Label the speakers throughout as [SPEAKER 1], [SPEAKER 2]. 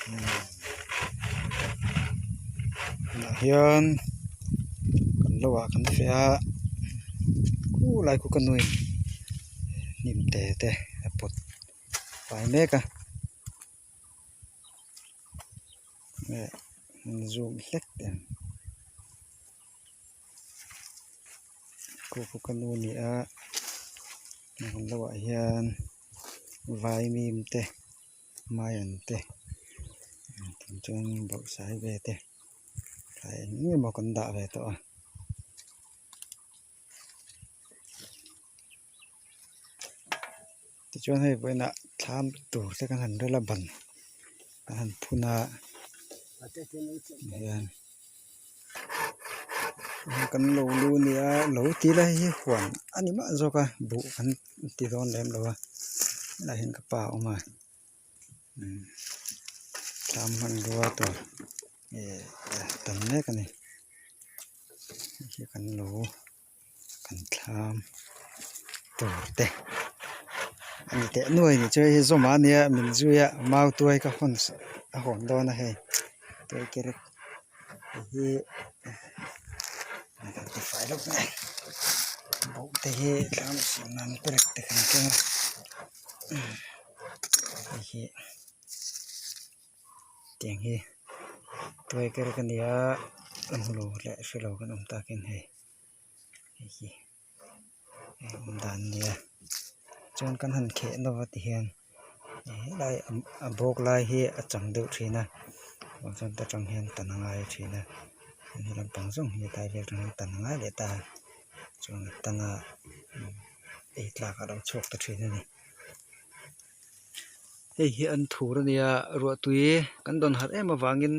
[SPEAKER 1] Tunah hian kan lo ah kan feh a khulai khu ka nuin hnim te te a pawt fai mek a zoom hlek teh ang khu khu ka nu a ni a kan lo ah hian vaimim te. Maian te chuan bawrhsai ve te thlai eng eng emaw kan dah ve tawh a tichuan hei vawiinah thlam tur te kan han rel a ban kan han phun a hian kan lo lu nia lo ti lai hi huan a ni mah zawk a buh kan ti dawn lem lo a helaiah hian ka pa a awm a thlam hmanrua tur ih tam mek a ni hei hi kan lo kan thlam tur te a ni teh nuai a ni chu hei hi zawm a nia min zui a mau tuai ka hawn a hawn dawn a hei tuai kerek hei hi kan ti fai lawk mai bawh te hi thlam siam nan perek te kan keng a hei hi tiang hi tuai kerek a ni a a hmu lo leh hre lo kan awm takin hei hei hi hei awm dan a nia chuan kan han kheh nawk a tihian helai a bawk lai hi a chang deuh thin a chuan ta tang hian tan a ngai thin a he lampang zawng hi tlai vel atang hian tan a ngai leh ta a chuan a tan a ei tlak a lo chhuak ta thin a ni. Hei hi an thur a nia ruahtui kan dawn harh em avangin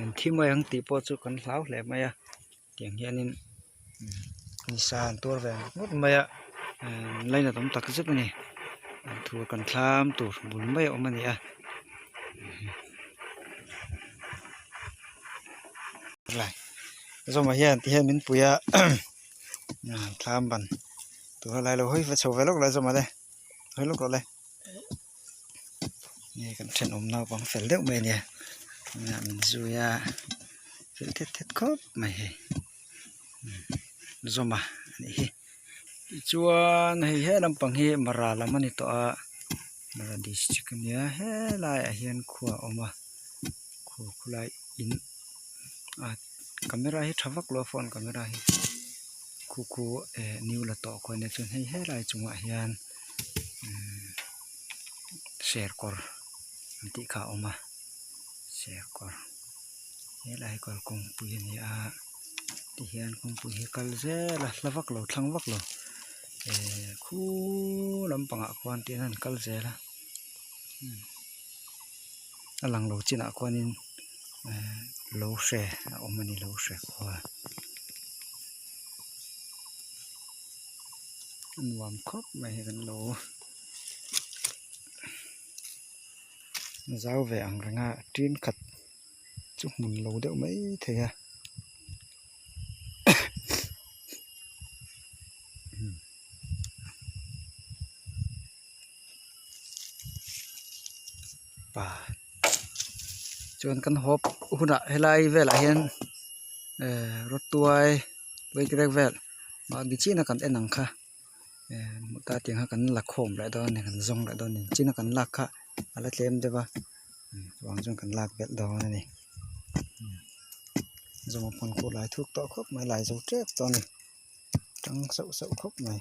[SPEAKER 1] an thi mai ang tih pawh chu kan hlau hle mai a tiang hianin nisa an tuar ve ngawt mai a lainat awm tak zet a ni an thur kan thlam tur bul mai a awm a ni a. Zawmah hian ti hian min pui a thlam ban tur a lai lo hawi chho ve lawk la zawmah le. Hawi lawk rawh le nge kan thenawm naupang fel deuh mai a nia min zui a fel thet thet khawp mai hei zawma a nih hi tichuan hei he lampang hi mara lam a ni tawh a mara district a nia helaiah hian khua a awm a khua khulai in a camera hi tha vak lo a phone camera hi. Khu khu eh new la tawh khaw ania chuan hei helai chungah hian umm serkawr an tih kha a awm a serkawr helai hi kalkawngpui a ni a tihian kawngpui hi a kal zel a hla vak lo thlang vak lo eh khu lampangah khuan tihian an kal zel a a lang lo chinah khuanin eh lo hre a awm a ni lo hre khua a nuam khawp mai hi kan lo zau ve ang reng a tin khat chu hmun lo deuh mai thei a. Pa chuan kan haw hunah helai velah hian ehh rawtuai tuai vel mahni chiahna kan en ang kha ehh hmuh ta tiang kha kan la khawm leh dawn a ni kan zawng leh dawn a ni china kan lak kha a la tlem deuh a chuvang chuan kan lak belh dawn a ni zawng a pawn khu lai thuk tawh khawp mai lai zo tep tawh a ni tang sauh sauh khawp mai.